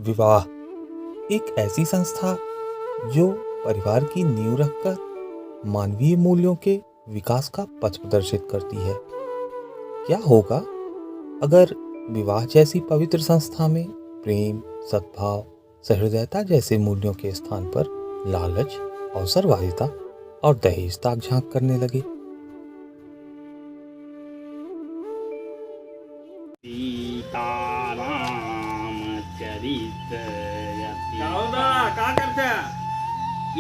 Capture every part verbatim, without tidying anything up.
विवाह एक ऐसी संस्था जो परिवार की नींव रखकर मानवीय मूल्यों के विकास का पथ प्रदर्शित करती है। क्या होगा अगर विवाह जैसी पवित्र संस्था में प्रेम, सद्भाव, सहृदयता जैसे मूल्यों के स्थान पर लालच, अवसरवादिता और दहेज ताक झांक करने लगे? सीताराम चरित अति का हो बा? का करत है?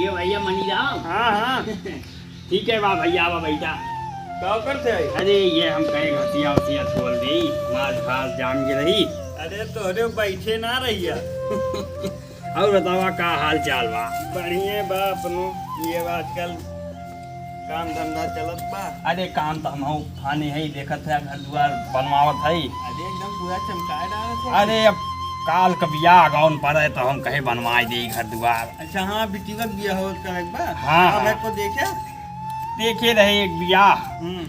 ये भैया मनीराम। हाँ, हाँ। ठीक है बा भैया, आवा बैठा। का करत है? अरे ये हम कहे घसिया उसिया छोड़ दी, मांस भात जाम के रही। अरे तोहरे बैठे ना रहिया। और बतावा का हाल चाल बा? बढ़िया बा अपनो। ये बा आजकल काम धंधा चलत बा। अरे काम तो हमहू फाने है, देखत है घर दुआर बनवावत है। अरे एकदम पूरा चमकाए डालत है। अरे अब काल का बियाह गौन पड़े तो हम कहे बनवाए दे घर दुआर। अच्छा हाँ, बिटिया का बियाह होत करक बा। हाँ, अब हाँ। एक को देखे? देखे रहे एक बियाह। हम्म।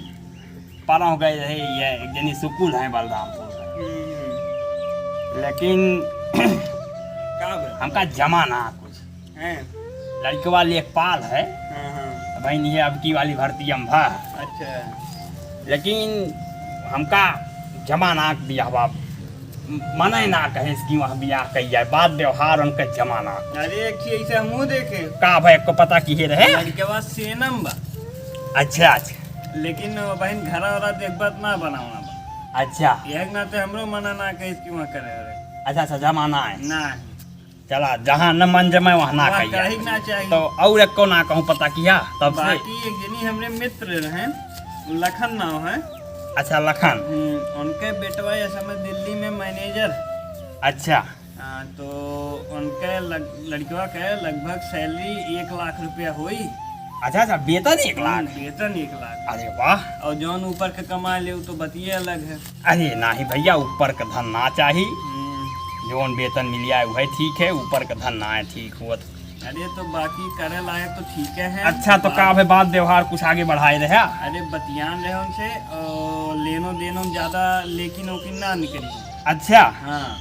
परौं गए रहे, ये एक जनी सुकुल है बलरामपुर। हम्म। लेकिन का बा? हमका जमा ना कुछ। हैं? लड़कवा लेखपाल है। हाँ, हाँ। अब ये अब की वाली भर्ती हम भा। अच्छा। लेकिन हमका जमा ना बियाहवा, मने ना कहे कि वहाँ बियाह कही जाए, बात व्यवहार उनका जमा ना। अरे एक चीज ऐसे हमहू देखे। का भाई को पता किहे रहे? लड़कवा सेनम बा। अच्छा, अच्छा। लेकिन वो बहन घरा वाला देखबत ना बनावना बा। अच्छा। एक नाते हमरो मना ना कहिस कि वहाँ करे रहे। अच्छा, अच्छा, जमाना है। ना। चला, जहाँ न मन जमे वहाँ ना वहाँ कहिया। कहीं ना चाहिए। तो और एक को ना कहूँ पता किया तब से। बाकी एक जनी हमरे मित्र रहे, लखन नाव है। अच्छा, लखन। हम्म, उनके बेटवा ये समय दिल्ली में मैनेजर। अच्छा। हाँ, तो उनके लग-, लड़कवा के लगभग सैलरी एक लाख रुपया होई। अच्छा, अच्छा, वेतन एक लाख? हम्म, वेतन एक लाख। अरे वाह। और जौन ऊपर के कमा ले, उ तो बतिये अलग है। अरे नाही भैया, ऊपर का धन ना चाही। हम्म। जौन वेतन मिल जाए, वह ठीक है, ऊपर का धन ना है ठीक हुआ तो। अरे, तो बाकी करे लायक तो ठीक है। अच्छा, तो और का भाई, बात व्यवहार कुछ आगे बढ़ाए रहे? अरे, बतियान रहे उनसे, और लेनो देनो में ज्यादा लेकिन ओकिन ना निकली। अच्छा। हाँ।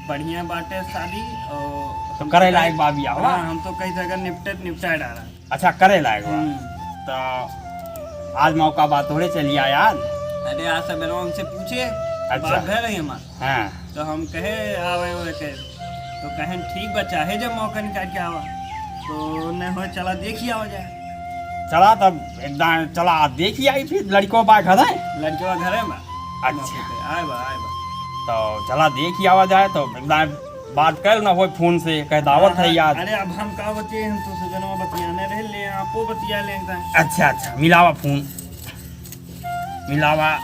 बढ़िया बाटे शादी और तो करे लायक बा बियाह, हाँ, बा? हम तो कहीं से अगर निपटे तो निपटा डाला। अच्छा, करे लायक बा। हम्म। तो आज मौका बा, तोहरे चलिया यार। अरे, आज सवेरे हमसे पूछे, अच्छा। बात भय रही हमार। हाँ। तो हम कहे आवे ओए के, तो कहें ठीक बा, चाहे जब मौका निकाल के आवा। तो न हो, चला देख ही आवा जाए। चला तब एकदम चला देख ही आई, फिर लड़को बा घर है? लड़को घर है बा। अच्छा। आए बा, आए बा। तो चला देख ही आवा जाए, तो एकदम बात कर ना होए फोन से, कह दावत है यार। अरे अब हम का बतिये, हम तो सजनवा बतियाने रहे, ले आपो बतिया ले एकदम। अच्छा, अच्छा, मिलावा फोन, मिलावा,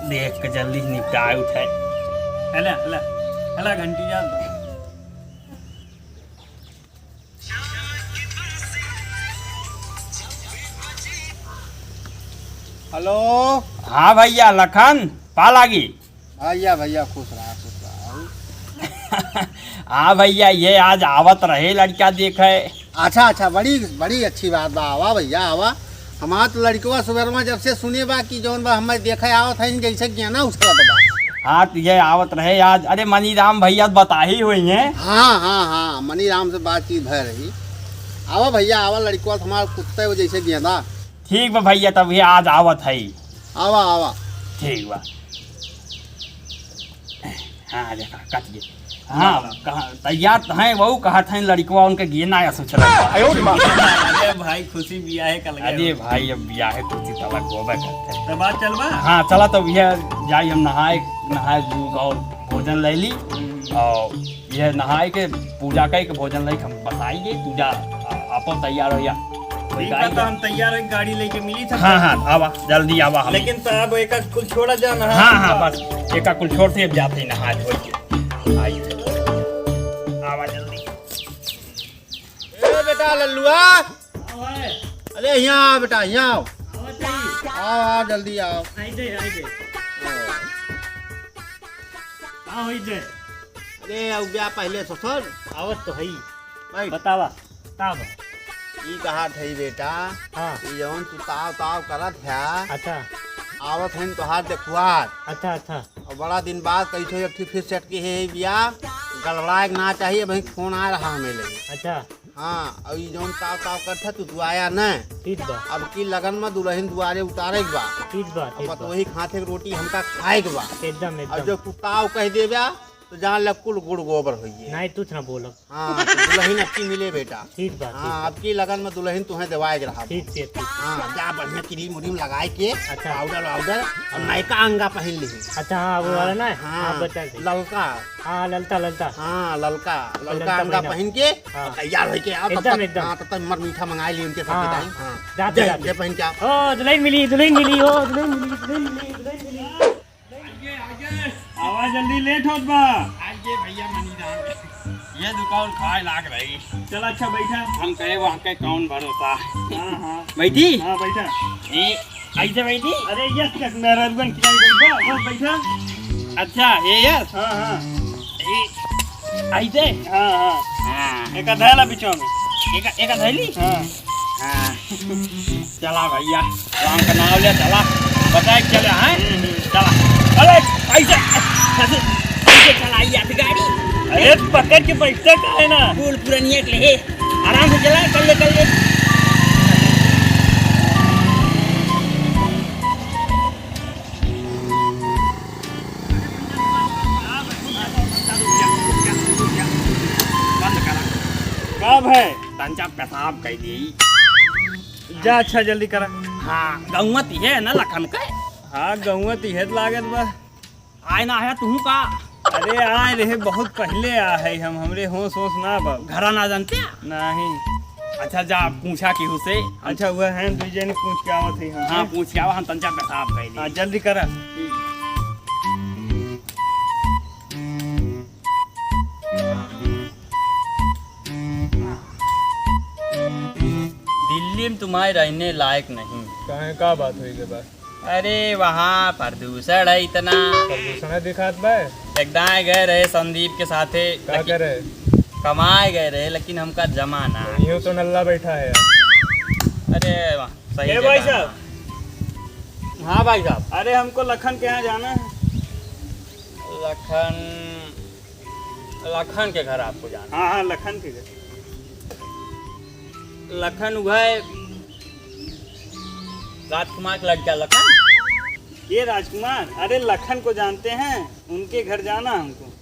देख के जल्दी निपटाए उठे। हला, हला, हला घंटी जा। हेलो। हाँ भैया, लखन, पा लागी? भैया, भैया, खुश रहा, खुश रहा। हाँ भैया, ये आज आवत रहे लड़का देखे। अच्छा, अच्छा, बड़ी, बड़ी अच्छी बात बा। आवा भैया, आवा। हमार तो लड़कवा सुबेरवा जब से सुने बा कि जौन बा हमें देखे आवत है, जैसे गेना उछलत बा। हाँ, तो ये आवत रहे आज। अरे, मनीराम भैया बताही हुई हैं। हाँ, हाँ, हाँ, मनीराम से बातचीत भय रही। आवा भैया, आवा, लड़कवा तो हमार कुत्ते हो जैसे गेंदा। ठीक बा भैया, तब ये आज आवत है। आवा, आवा। ठीक बा। हाँ, देखा, कट गए। हाँ, हाँ। कहा, तैयार तो हैं, वो कहत हैं, लड़कवा उनके गेना या सोच रहा है। अरे भाई, खुशी बियाहे का लगे अरे हो। भाई, अब बियाहे खुशी तलक होबे करते। तब आज चलबा? हाँ, चला, तब यह जाई हम नहाए, नहाए धो के और भोजन ले ली। हम्म। और यह नहाए के, पूजा कई के, भोजन ले के हम बताई गई, पूजा आ-, आपो तैयार हो या। ठीक है, तो हम तैयार है, गाड़ी लेके मिली था। हाँ, हाँ, आवा, जल्दी आवा हम। लेकिन साहब, एक कुल छोड़ा जाना है। हाँ, हाँ, बस, एक कुल छोड़ से अब जाते हैं नहा धो के। आई। आवा जल्दी। ए बेटा लल्लुआ। आओ है। अरे यहाँ आ बेटा, यहाँ आओ। आओ चाहिए। आओ, आओ, जल्दी आओ। आई दे, आई दे। का होई दे? अरे, अब गया पहले ससुर। आवत तो हई। बैठ। बतावा, का बा? ई कहा थई बेटा, हाँ। ई जौन तू ताव ताव करत है, अच्छा। आवत हईन तोहार देखुआर। अच्छा, अच्छा। और बड़ा दिन बाद कैसे एक ठे फिर सेट के है बिया, गड़बड़ाए के ना चाहिए, वहीं फोन आ रहा हमें लगे। अच्छा। हाँ, अब ई जौन ताव ताव करत है, तू, तू आया न। ठीक बा। अब की लगन में दुलहिन दुआरे उतारे के बा। ठीक बा, ठीक अब बा। तो वही हाथे के रोटी हमका खाए के बा। एकदम, अब एकदम। जो तू ताव कह देबा, तो जान ले कुल गुड़ गोबर होइए। नहीं, तू ना बोलब। हाँ, तो दुलहिन अच्छी मिले बेटा। ठीक बा, ठीक हाँ, बा। अब की लगन में दुलहिन तुहें देवाए के रहा। ठीक से, ठीक। हाँ, जा बढ़िया क्रीम उरीम लगाए के, अच्छा। पाउडर वाउडर, और नयका अंगा पहन ली। अच्छा, हाँ, वो हाँ, वाला ना? हाँ, हाँ, बता दे। ललका। हाँ, ललता, ललता। हाँ, ललका, ललका ललका अंगा पहना। पहन के, हाँ। और तैयार होके आओ, तब एकदम, तक, एकदम। हाँ, तब तक मर मीठा मंगाए ली उनके साथ हाँ, जाए। हाँ, हाँ। जाते, जय, जाते। जय पहन के आओ। ओ, दुलहिन मिली, दुलहिन मिली, ओ, दुलहिन मिली, दुलहिन मिली, दुलहिन मिली। आइए, आइए। आवा जल्दी, लेट होत बा। आइए भैया मनीराम। ये दुकान खाए लाग रही। चल अच्छा बैठा। हम कहे वहाँ के कौन भरोसा। हाँ, हाँ। बैठी? हाँ, बैठा। ए, ऐसे बैठी? अरे यस, यस, मेरा रुगन किराई बैठा, बस बैठा। अच्छा, ये यस? हाँ, हाँ। ए, ऐसे? हाँ, हाँ। हाँ। एक धैला बिचवा में। एक, एक धैली? हाँ। हाँ। चला भैया, राम का नाम ले चला। बताए चले, हाँ? चला। अरे, ऐसे, ऐसे, ऐसे चलाई आप गाड़ी। अरे, पकड़ के बैठता काहे ना? बूढ़ पुरनिया के लिए। आराम से चला, कर ले, कर ले। बंद करा। का भाई? तंचा पेशाब कर दी। जा, अच्छा, जल्दी करा। हाँ, गौवा तिहे है ना लखन के? हाँ, गौवा तिहे लागत बा। आए ना आया तुहू का? अरे, आए रहे, बहुत पहले आ है हम, हमरे होश होश ना बा। घरा ना जानते? नहीं। अच्छा, जा, पूछा केहू से। अच्छा, वह है, दुई जने पूछ के आवत है हम। हाँ, पूछ के आवा, हम तंचा पेशाब कर ली। हाँ, जल्दी करा। ठीक। दिल्ली में तुम्हारे रहने लायक नहीं। काहे, का बात होई के बा? अरे, वहाँ प्रदूषण है इतना। प्रदूषण है दिखात बा? एक दाएं गए रहे संदीप के साथे, का लेकिन करे? कमाए गए रहे, लेकिन हमका जमा ना। यूं तो नल्ला बैठा है यार। अरे, वाह, सही ए जगह भाई है। साहब। हाँ भाई साहब। अरे, हमको लखन के यहाँ जाना है। लखन, लखन के घर आपको जाना? हाँ, हाँ, लखन के घर। लखन वह राजकुमार के लड़का लखन। ये राजकुमार? अरे, लखन को जानते हैं, उनके घर जाना हमको।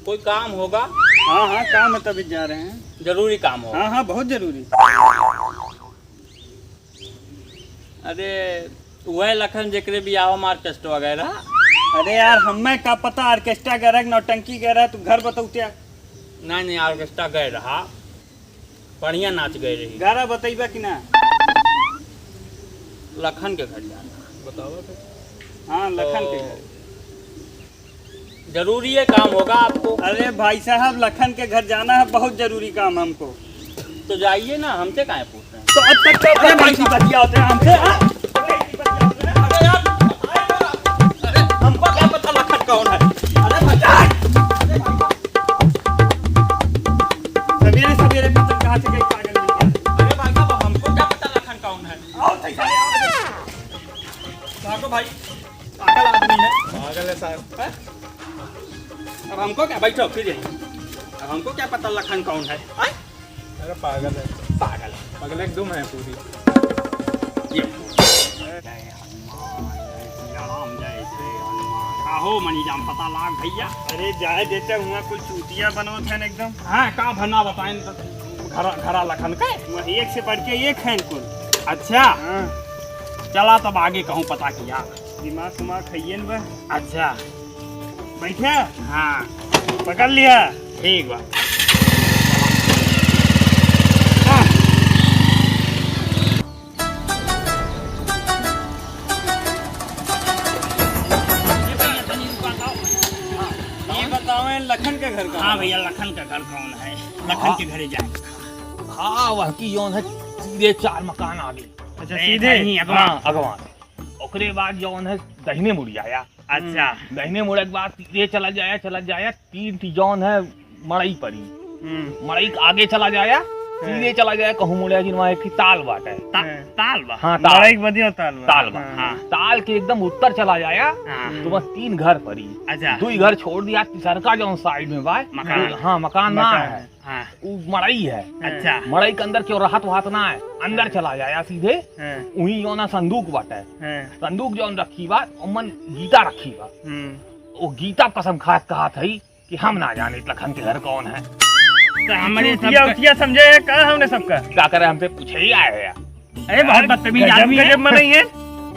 कोई काम होगा? हाँ, हाँ, काम है, तभी जा रहे हैं। जरूरी काम होगा? हाँ, हाँ, बहुत जरूरी। अरे, वह लखन जेकरे बियाह में orchestra गए रहा। अरे यार, हमें का पता orchestra गए रहा कि नौटंकी गए रहा, तू घर बतौतिया। नहीं, नहीं, orchestra गए रहा, बढ़िया नाच गए रही। घरा बतैबा कि ना? लखन के घर जाना। बतावा फिर। हाँ, लखन के तो घर। जरूरी है काम होगा आपको। अरे भाई साहब, लखन के घर जाना है, बहुत जरूरी काम हमको। तो जाइए ना, हमसे काहे पूछ रहे हैं? तो अब तक तो अरे भाई साहब, बतिया होते हैं हमसे, हाँ? अरे यार, अरे हमको क्या पता लखन कौन है? अरे भाई, अरे भाई, सवेरे सवेरे पतंग कहाँ से गई पागल लड़का? अरे भाई साहब, हमको क्या पता लखन कौन है? आओ, सही, सही, आओ। भागो भाई, पागल आदमी है। पागल है साहब। हैं? अब हमको क्या, बैठो, फिर यहीं। अब हमको क्या पता लखन कौन है? हैं? अरे पागल है। पागल है। पागल एकदम है पूरी। ये। जय हनुमान, जय श्री राम, जय श्री हनुमान। का हो मनीराम, पता लाग भैया? अरे जाए देते हुआ कुल चूतिया बनवत है एकदम। हाँ, का भना बताएं तो घरा, घरा लखन के? वही एक से बढ़ के एक है कुल। अच्छा। हाँ। चला तब आगे कहूँ पता किया। दिमाग उमाग खाइए न बा। अच्छा। बैठा? हाँ। पकड़ लिया। ठीक बा। हाँ। ये बताओ, लखन के घर का? हाँ भैया, लखन का घर कौन है? लखन के घरे जाए। हाँ, वह की जौन है, सीधे चार मकान आगे। अच्छा, ए, सीधे? नहीं, अगवा। हाँ, अगवा। ओकरे बाद जौन है, दहिने मुड़ जाया। अच्छा। हम्म। दहिने मुड़े के बाद सीधे चला जाया, चला जाया, तीन ठी जौन है, मड़ई पड़ी। हम्म। मड़ई के आगे चला जाया, सीधे चला जाए, कहूँ मुड़े जिन वहाँ एक ठे ताल बाटे। ता-, हाँ। ताल बा? हाँ, ताल। मड़ई के बदियो ताल बा। ताल बा। हाँ। हाँ। ताल के एकदम उत्तर चला जाए, हाँ। तो बस तीन घर पड़ी। अच्छा। दुई घर छोड़ दिया, तीसरका जौन side में बा, मकान। हाँ, मकान ना मकान। है। हाँ। उ मड़ई है। अच्छा। मड़ई के अंदर केहू रहत वहत ना है, अंदर हाँ। चला जाए सीधे, हाँ। उहीं जौना संदूक बाटे। हाँ। संदूक जौन रखी बा, ओमन गीता रखी बा। हम्म। वो गीता कसम खात कहत हई, कि हम ना जानित लखन के घर कौन है। तो हमरे चूतिया सबका उतिया समझे है का हमने सबका? का करे, हमसे पूछे ही आए हैं यार। अरे बहुत बदतमीज गजब, आदमी है। गजब मनई है।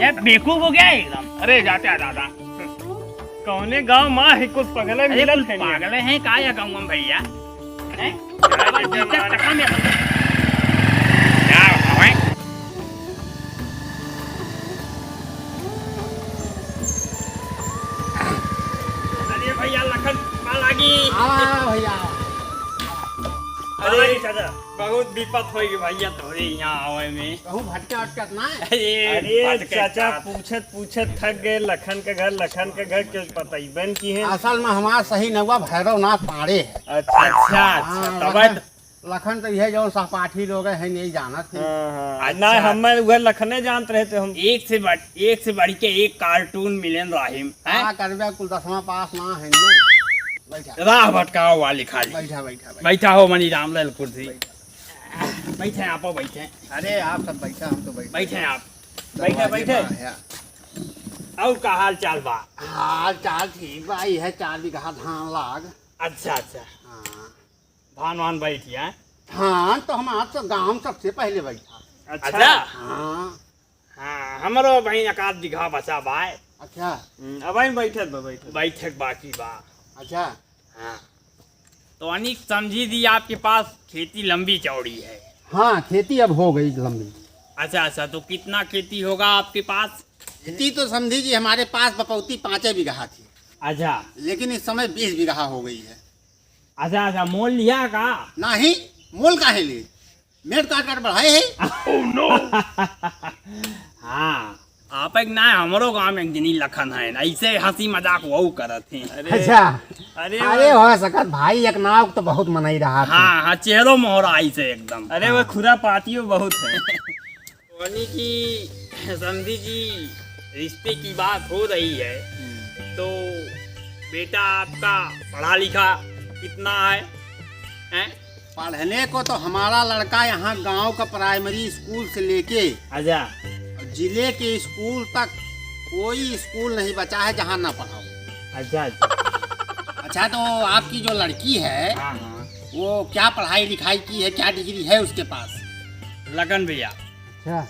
यार बेवकूफ हो गया है एकदम। अरे जाते हैं दादा। कौने गांव माँ है, कुछ पगले अरे मिलत कुछ है। पागले हैं का या गाँव में भैया? हैं? अरे जब तक पता में यार, हवाएं। अरे भैया, लखन, पाला लागी। आवा, आवा भैया, आवा। अरे, पाला लागी चाचा। बहुत विपत होई भैया तोहरे यहाँ आवे में। कहूँ भटके अटकत ना है? अरे, अरे भटके चाचा, का। पूछत पूछत थक गए, लखन के घर, लखन के घर, केहू बतइबे न किहे। असल में हमार सही नउआ भैरवनाथ पांड़े है। अच्छा, अच्छा, हाँ, तब लखन, लखन तो यह जौन सहपाठी लोग हैं, यही जानत हैं। हाँ, हाँ। अच्छा। ना, हमें उहे लखने जानत रहे थे हम। एक से बढ़, एक से बढ़ के एक cartoon मिलेन राहिम, हैं? का करबे, कुल दसवाँ पास ना है ने। बैठा। राह भटकावे वाली खाली। बैठा, बैठा, बैठा। बैठा हो मनी रामलाल कुर्सी। बैठा। बैठे आप, बैठे। अरे, आप सब बैठा, हम तो बैठे। बैठे आप। बैठे, दरवाजे बैठे। पर आया। और का हाल चाल बा? हाल चाल ठीक बा, यह चार बीघा धान लाग। अच्छा, अच्छा। हाँ। धान वान बैठ गया? धान तो हमार तो गाँव सबसे पहले बैठा। अच्छा। अच्छा। हाँ। हाँ, हमरो वहीं एक आध बीघा बचा बा। अच्छा। हम्म, अब वहीं बैठत बा, बैठत। बैठक बाकी बा। अच्छा। हाँ। तो अनिक समझी दी आपके पास खेती लंबी चौड़ी है। हाँ, खेती अब हो गई लंबी। अच्छा, अच्छा, तो कितना खेती होगा आपके पास? खेती तो समझी जी हमारे पास बपौती पाँचे बीघा थी। अच्छा। लेकिन इस समय बीस बीघा हो गई है। अच्छा, अच्छा, मोल लिया का? नहीं, मोल काहे ले? मेड़ काट काट बढ़ाए है। Oh no! हाँ, आप एक ना हमरो गाँव में एक जनी लखन है ना, ऐसे हँसी मजाक वहू करत हैं। अरे, अच्छा। अरे अरे वाह। हो सकत भाई, एक नाव तो बहुत मनई रहा था। हाँ, हाँ, चेहरो मोहरा ऐसे एकदम। अरे वो हाँ। खुरापातियों बहुत है। यानी कि समधी जी, रिश्ते की बात हो रही है, हम्म। तो बेटा आपका पढ़ा लिखा कितना है? हैं? पढ़ने को तो हमारा लड़का यहाँ गांव का प्राइमरी स्कूल से लेके अच्छा। और जिले के स्कूल तक कोई स्कूल नहीं बचा है जहाँ ना पढ़ाओ। अच्छा, अच्छा। अच्छा, तो आपकी जो लड़की है, हाँ, हाँ। वो क्या पढ़ाई लिखाई की है, क्या डिग्री है उसके पास? लखन भैया, अच्छा।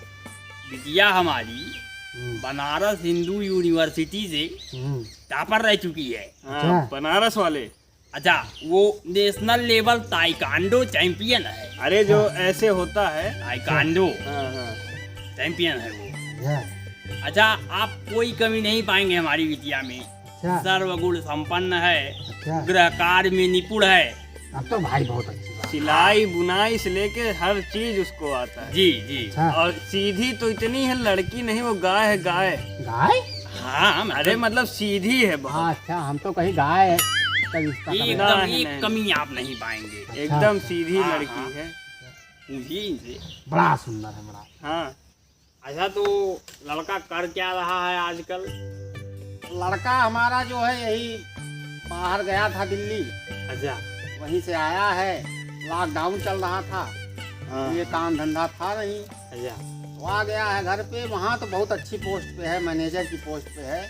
बिटिया हमारी हम्म। बनारस हिंदू यूनिवर्सिटी से हम्म। टॉपर रह चुकी है। हाँ, अच्छा। बनारस वाले। अच्छा, वो नेशनल लेवल ताइक्वांडो चैंपियन है। अरे, जो हाँ। ऐसे होता है। ताइक्वांडो हाँ, हाँ। चैंपियन है वो। अच्छा। अच्छा, आप कोई कमी नहीं पाएंगे हमारी बिटिया में। अच्छा। सर्वगुण संपन्न है, अच्छा। गृह कार्य में निपुण है। अब तो भाई बहुत अच्छी बात। सिलाई बुनाई से लेके हर चीज उसको आता है। जी, जी। अच्छा। और सीधी तो इतनी है, लड़की नहीं, वो गाय है, गाय। गाय? हाँ, मतलब अरे, मतलब सीधी है बहुत। हाँ, अच्छा, हम तो कहीं गाय है, तो इसका ये कमी। एकदम नहीं, एक नहीं। कमी आप नहीं पाएंगे। अच्छा। एकदम सीधी हाँ, लड़की हाँ। है। जी, जी। बड़ा सुंदर है, बड़ा। हाँ। अच्छा, तो लड़का कर क्या रहा है आजकल? लड़का हमारा जो है, यही बाहर गया था दिल्ली। अच्छा। वहीं से आया है, लॉकडाउन चल रहा था, हाँ। ये काम धंधा था नहीं। अच्छा। तो आ गया है घर पे। वहाँ तो बहुत अच्छी पोस्ट पे है, मैनेजर की पोस्ट पे है।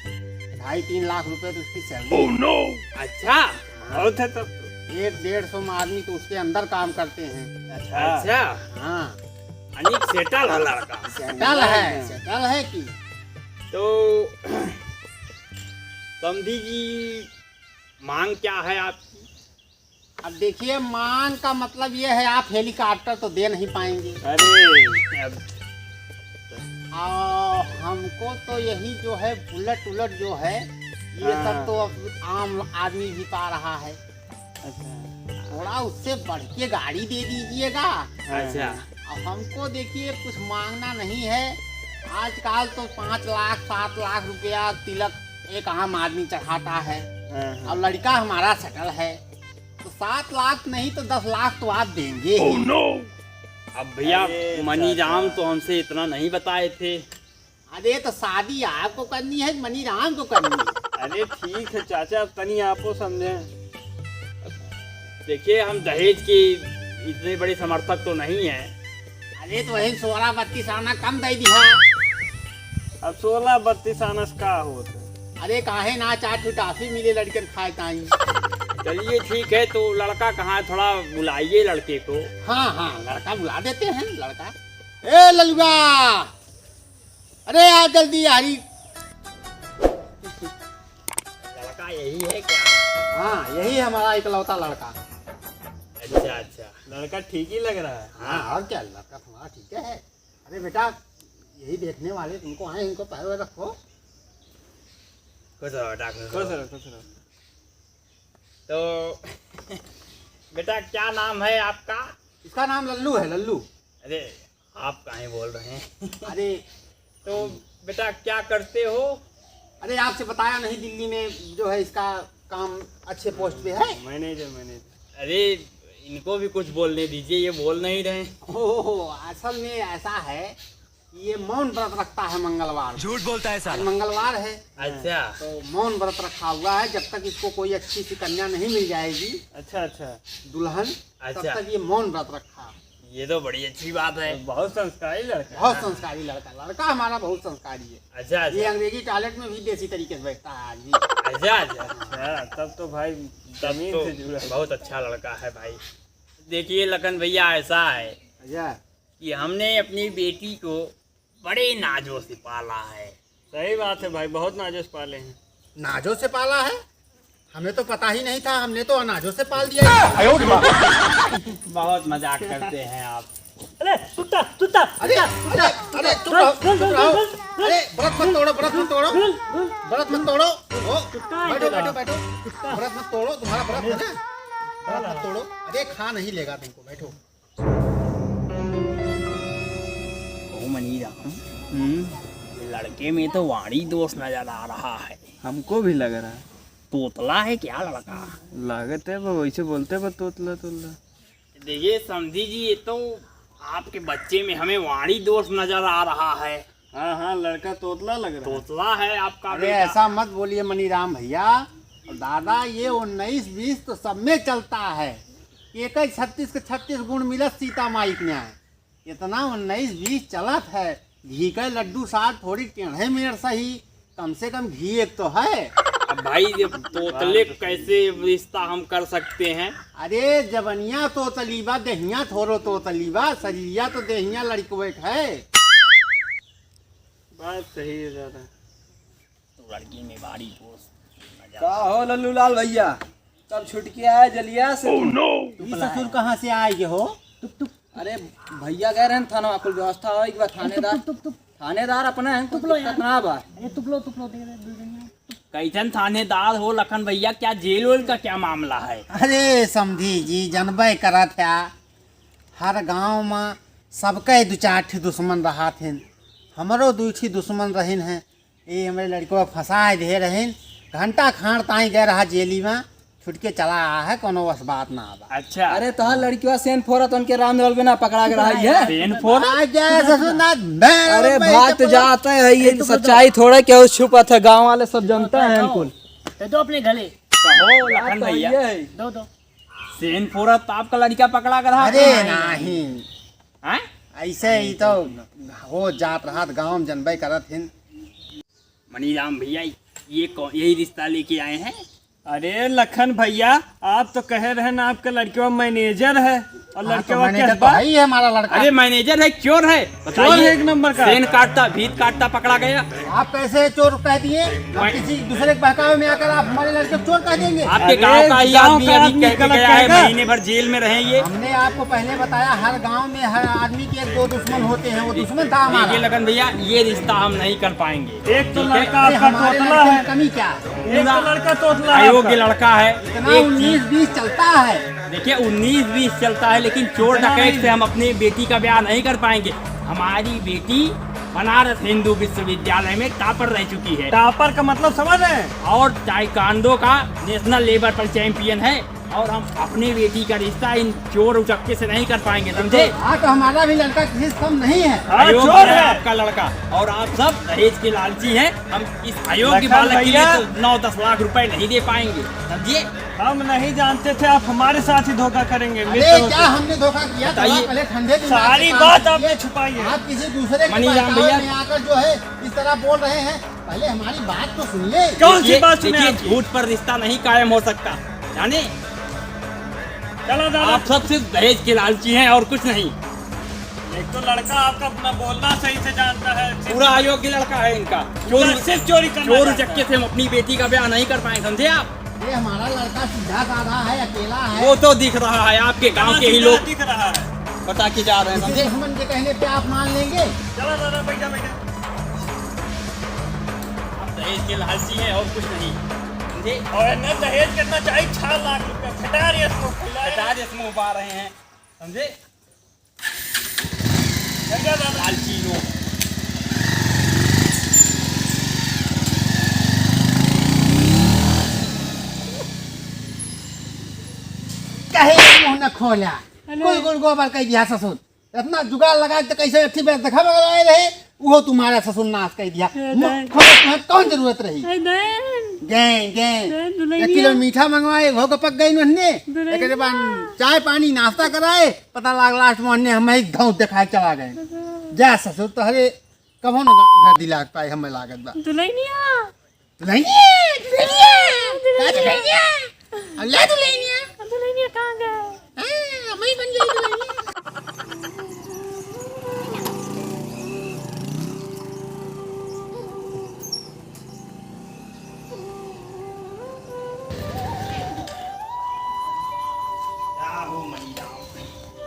ढाई तीन लाख रुपए तो उसकी सैलरी। Oh no! अच्छा, हाँ। बहुत है तब तो। एक डेढ़ सौ आदमी तो उसके अंदर काम करते हैं। अच्छा। अच्छा। हाँ। यानी सेटल है लड़का। सेटल है, सेटल है कि। तो समधी जी, मांग क्या है आपकी? अब देखिए, मांग का मतलब ये है, आप हेलीकॉप्टर तो दे नहीं पाएंगे। अरे, अब और हमको तो यही जो है, बुलेट उलेट जो है, ये हाँ। सब तो अब आम आदमी भी पा रहा है। अच्छा। थोड़ा उससे बढ़ के गाड़ी दे दीजिएगा। अच्छा। अब हमको देखिए, कुछ मांगना नहीं है। आजकल तो पाँच लाख, सात लाख रुपया तिलक एक आम आदमी चढ़ाता है। हाँ, हाँ। और लड़का हमारा सेटल है, तो सात लाख नहीं तो दस लाख तो आप देंगे ही। Oh no! अब भैया, अरे मनीराम चाचा। तो हमसे इतना नहीं बताए थे। अरे तो शादी आपको करनी है कि मनीराम को करनी है? अरे ठीक है चाचा, अब तनी आपो समझे। देखिए, हम दहेज के इतने बड़े समर्थक तो नहीं हैं। अरे तो वही सोलह बत्तीस आना कम दे दिया। अब सोलह बत्तीस आना से का होत? अरे काहे ना, चार ठो टाफी मिले लड़कन खाए ताई। चलिए ठीक है, तो लड़का कहाँ है? थोड़ा बुलाइए लड़के को। हाँ हाँ, लड़का बुला देते हैं, लड़का। ए ललुआ, अरे यार जल्दी यारी। लड़का यही है क्या? हाँ, यही हमारा इकलौता लड़का। अच्छा अच्छा। लड़का ठीक ही लग रहा है। हाँ, और क्या, लड़का तुम्हारा ठीक है। अरे बेटा, यही देखने वाले तुमको आए, इनको पैर वैर रखो। खुश रहो बेटा, खुश खुश रहो। रहो, खुश रहो। तो बेटा, क्या नाम है आपका? इसका नाम लल्लू है, लल्लू। अरे, आप काहे बोल रहे हैं? अरे। तो बेटा, क्या करते हो? अरे, आपसे बताया नहीं, दिल्ली में जो है इसका काम अच्छे पोस्ट पे है। मैनेजर, मैनेजर। अरे, इनको भी कुछ बोलने दीजिए, ये बोल नहीं रहे। ओहो, असल में ऐसा है कि ये मौन व्रत रखता है मंगलवार को। झूठ बोलता है आज साला। मंगलवार है। अच्छा। तो मौन व्रत रखा हुआ है, जब तक इसको कोई अच्छी सी कन्या नहीं मिल जाएगी, अच्छा, अच्छा। दुल्हन, तब अच्छा। तक ये मौन व्रत रखा। ये तो बड़ी अच्छी बात है। बहुत संस्कारी लड़का है। बहुत संस्कारी लड़का, लड़का हमारा बहुत संस्कारी है। अच्छा, अच्छा। ये अंग्रेजी टॉयलेट में भी देसी तरीके से बैठता है आज भी। अच्छा, अच्छा। अच्छा, तब तो भाई तब जमीन तो से जुड़ा है। बहुत अच्छा लड़का है भाई। देखिए लखन भैया, ऐसा है अच्छा। कि हमने अपनी बेटी को बड़े नाजों से पाला है। सही बात है भाई, बहुत नाजों से पाले हैं। नाजों से पाला है? हमें तो पता ही नहीं था, हमने तो अनाजों से पाल दिया। बहुत मजाक करते हैं आप। अरे, सुत्ता, सुत्ता, अरे, सुत्ता, अरे, सुत्ता। अरे, चुप रहो, चुप रहो। अरे, व्रत मत तोड़ो, व्रत मत तोड़ो। व्रत मत तोड़ो। ओ, बैठो, बैठो, बैठो। व्रत मत तोड़ो, तुम्हारा व्रत है ना। व्रत मत तोड़ो। अरे, खा नहीं लेगा तुमको, बैठो। ओ मनीराम, हम्म? लड़के में तो वाणी दोष नजर आ रहा है। हमको भी लग रहा है। तोतला है क्या लड़का? लागत है, वो वैसे बोलते हैं, वो तोतला, तोतला। देखिए समधी जी, ये तो आपके बच्चे में हमें वाणी दोष नजर आ रहा है। हाँ, हाँ, लड़का तोतला लग रहा है। तोतला है आपका अरे, बेटा। ऐसा मत बोलिए मनीराम भैया। दादा, ये उन्नीस बीस तो सब में चलता है। एक ही छत्तीस के छत्तीस गुण मिलत सीता माई के यहाँ। इतना उन्नीस बीस चलत है, घी के लड्डू साथ थोड़ी टेढ़े मेढ़ सही, कम से कम घी एक तो है। अब भाई, ये तोतले कैसे रिश्ता हम कर सकते हैं? अरे, जबनिया तोतली बा, देहिया थोरो तोतली बा, सरिया तो देहिया लड़कवे के है। बात सही है दादा। तो लड़की में भारी दोष नजर का हो लल्लू लाल भैया, तब छुटके आए जलिया से? Oh, no! ई ससुर कहाँ से आए के हो? टुप, टुप। अरे भैया गए रहे थाना, कुल व्यवस्था हो एक बार थानेदार। टुप, टुप, टुप, टुप। थानेदार अपना है, टुप लो यार। दिक्कत ना बा। अरे टुप लो, टुप लो, दे दे, दे दे। कैसन थानेदार हो लखन भैया, क्या जेल वेल का क्या मामला है? अरे समधी जी, जनबे करत है, हर गांव में सबके दू चार ठे दुश्मन रहत हैं, हमरो दू ठे दुश्मन रहिन हैं। ए, हमरे लड़कवा फंसाए दे रहिन, घंटा खांड ताई गए रहा जेली में, छुटके चला आया है, कोनो बस बात ना बा। अच्छा। अरे, तोहार लड़कवा सेन फोरत उनके राम देवल बिना पकड़ा के रहा है। सेन फोरत? आ गया ससुर ना, मैं अरे, भाग तो जाते हैं, ये सच्चाई थोड़ा क्या छुपा था, गांव वाले सब जानता है इनको। दे दो अपने गले। कहो लखन भैया। ये है। दो, दो। सेन फोरत तो आपका लड़का पकड़ा के रहा? अरे नहीं। हैं? ऐसे ही तो हो जात रहत गांव में, जनबे करत हिन। मनीराम भैया, ये कौन, यही रिश्ता लेके आए हैं? अरे लखन भैया, आप तो कहे रहे ना आपका लड़कवा मैनेजर है और हाँ, तो लड़कवा मैनेजर तो कैसबा? है ही है हमारा लड़का। अरे मैनेजर है, चोर है, बताइए। चोर है एक नंबर का। सेन काटता, भीत काटता पकड़ा गया। आप कैसे चोर कह दिए? आप मैं किसी दूसरे के बहकावे में आकर आप हमारे लड़के को चोर कह देंगे? आपके अरे, गांव का ही गांव आदमी का अभी आदमी कह के गलत गया है, कहेगा। महीने भर जेल में रहे ये। हमने आपको पहले बताया, हर गांव में हर आदमी के एक दो दुश्मन होते हैं, वो दुश्मन था हमारा। देखिए लखन भैया, ये रिश्ता हम नहीं कर पाएंगे। एक तो ठीक है? लड़का अरे, आपका हमारे तोतला लड़के में है। कमी क्या है? एक तो लड़का तोतला है अयोग्य आपका। लड़का है। इतना एक उन्नीस बीस चलता है। देखिए, उन्नीस बीस चलता है, लेकिन चोर इतना डकैत नहीं। से हम अपनी बेटी का ब्याह नहीं कर पाएंगे। हमारी बेटी बनारस हिंदू विश्वविद्यालय में टॉपर रह चुकी है। टॉपर का मतलब समझ रहे हैं? और ताइक्वांडो का नेशनल लेवल पर चैंपियन है। और हम अपनी बेटी का रिश्ता इन चोर उचक्के से नहीं कर पाएंगे, समझे? हाँ, तो हमारा भी लड़का किसी से कम नहीं है। हाँ, अयोग्य चोर है है। आपका लड़का। और आप सब दहेज के लालची हैं। हम इस अयोग्य लखन बालक के लिए भैया। तो नौ दस लाख रुपए नहीं दे पाएंगे, समझिए? हम नहीं जानते थे आप हमारे साथ ही धोखा करेंगे, अरे, मित्र होते। क्या हमने धोखा किया? बताइए। थोड़ा पहले ठंडे दिमाग से सारी काम बात कीजिए। आपने छुपाई है। आप किसी दूसरे के मनीराम बहकावे भैया। में आकर जो है इस तरह बोल रहे हैं, पहले हमारी बात तो सुनिए। कौन सी देखिए, बात सुने देखिए, आपकी? झूठ पर रिश्ता नहीं कायम हो सकता, जाने? चलो दादा। आप सब सिर्फ दहेज के लालची हैं और कुछ नहीं। एक तो लड़का आपका अपना बोलना सही से जानता है, सिर्फ पूरा अयोग्य लड़का है इनका। पूरा चोर, सिर्फ चोरी करना चोर जानता उचक्के है। से हम अपनी बेटी का ब्याह नहीं कर पाए, समझे आप? ये हमारा लड़का सीधा साधा है, अकेला है। वो तो दिख रहा है, आपके गांव कितना के ही सीधा लोग दिख रहा है। बता के जा रहे हैं, किसी समझे? दुश्मन के कहने पे आप मान लेंगे? चलो दादा, बैठा, बैठा। आप दहेज के लालची हैं और कुछ नहीं, समझे? और न दहेज कितना चाहिए, छह लाख रुपया, खटार यस मुंह फुला है। खटार यस मुंह पा रहे हैं, समझे? बैठा दादा। लालची लोग। कहे मुंह न खोला। अरे। कुल गुड़ गोबर कह दिया ससुर। इतना जुगाड़ लगा के तो कैसे अच्छी बात देखा बगल आए रहे, वो तुम्हारा ससुर नाश कर दिया। ए, मुंह नहीं। खोले तुम्हें कौन जरूरत रही? ए, नहीं। गए, गए। नहीं, दुल्हनिया। एक किलो मीठा मंगवाए, वो गपक गई उन्हें। दुल्हनिया। एक बाद चाय पानी नाश्ता कराए, पता लाग लास्ट में उन्हें हमें ही गाँव दिखाए चला गए। दुल्हनिया। जा ससुर, तोहरे कभो न गाँव घर दिला के पाए, हमें लागत बा। दुल्हनिया। दुल्हनिया, दुल्हनिया, का दुल्हनिया? अब ले दुल्हनिया। दुल्हनिया कहाँ गए? हाँ, वही बन गई दुल्हनिया। क्या हो मनीराम?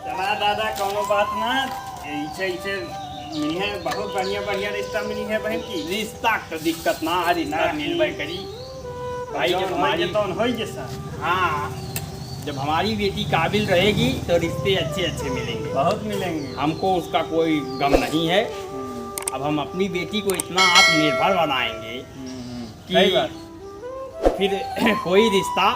चला दादा, कौनो बात ना, ऐसे, ऐसे मिली है, बहुत बढ़िया, बढ़िया रिश्ता मिली है बहन की। रिश्ता क दिक्कत ना है, रिश्ता ना। मिलबे करी। भाई, जौन जब होई हमारी, के तौन होई के सर। हाँ, जब हमारी बेटी काबिल रहेगी, तो रिश्ते अच्छे, अच्छे मिलेंगे। बहुत मिलेंगे। हमको उसका कोई गम नहीं है। हम्म। अब हम अपनी बेटी को इतना आत्मनिर्भर बनाएंगे हम्म, हम्म। कि सही बात। फिर कोई रिश्ता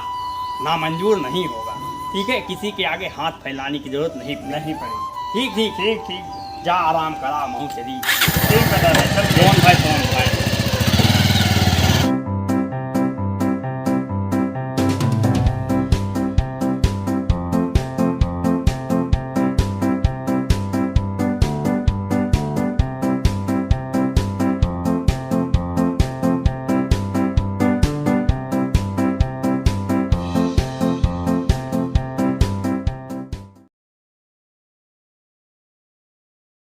नामंजूर नहीं होगा, ठीक है? किसी के आगे हाथ फैलाने की जरूरत नहीं पड़ेगी। नहीं पड़ेगी। ठीक, ठीक। ठीक, ठीक। जा आराम करा, महू चली। ठीक बा दादा, चल। कौन भाई, कौन भाई?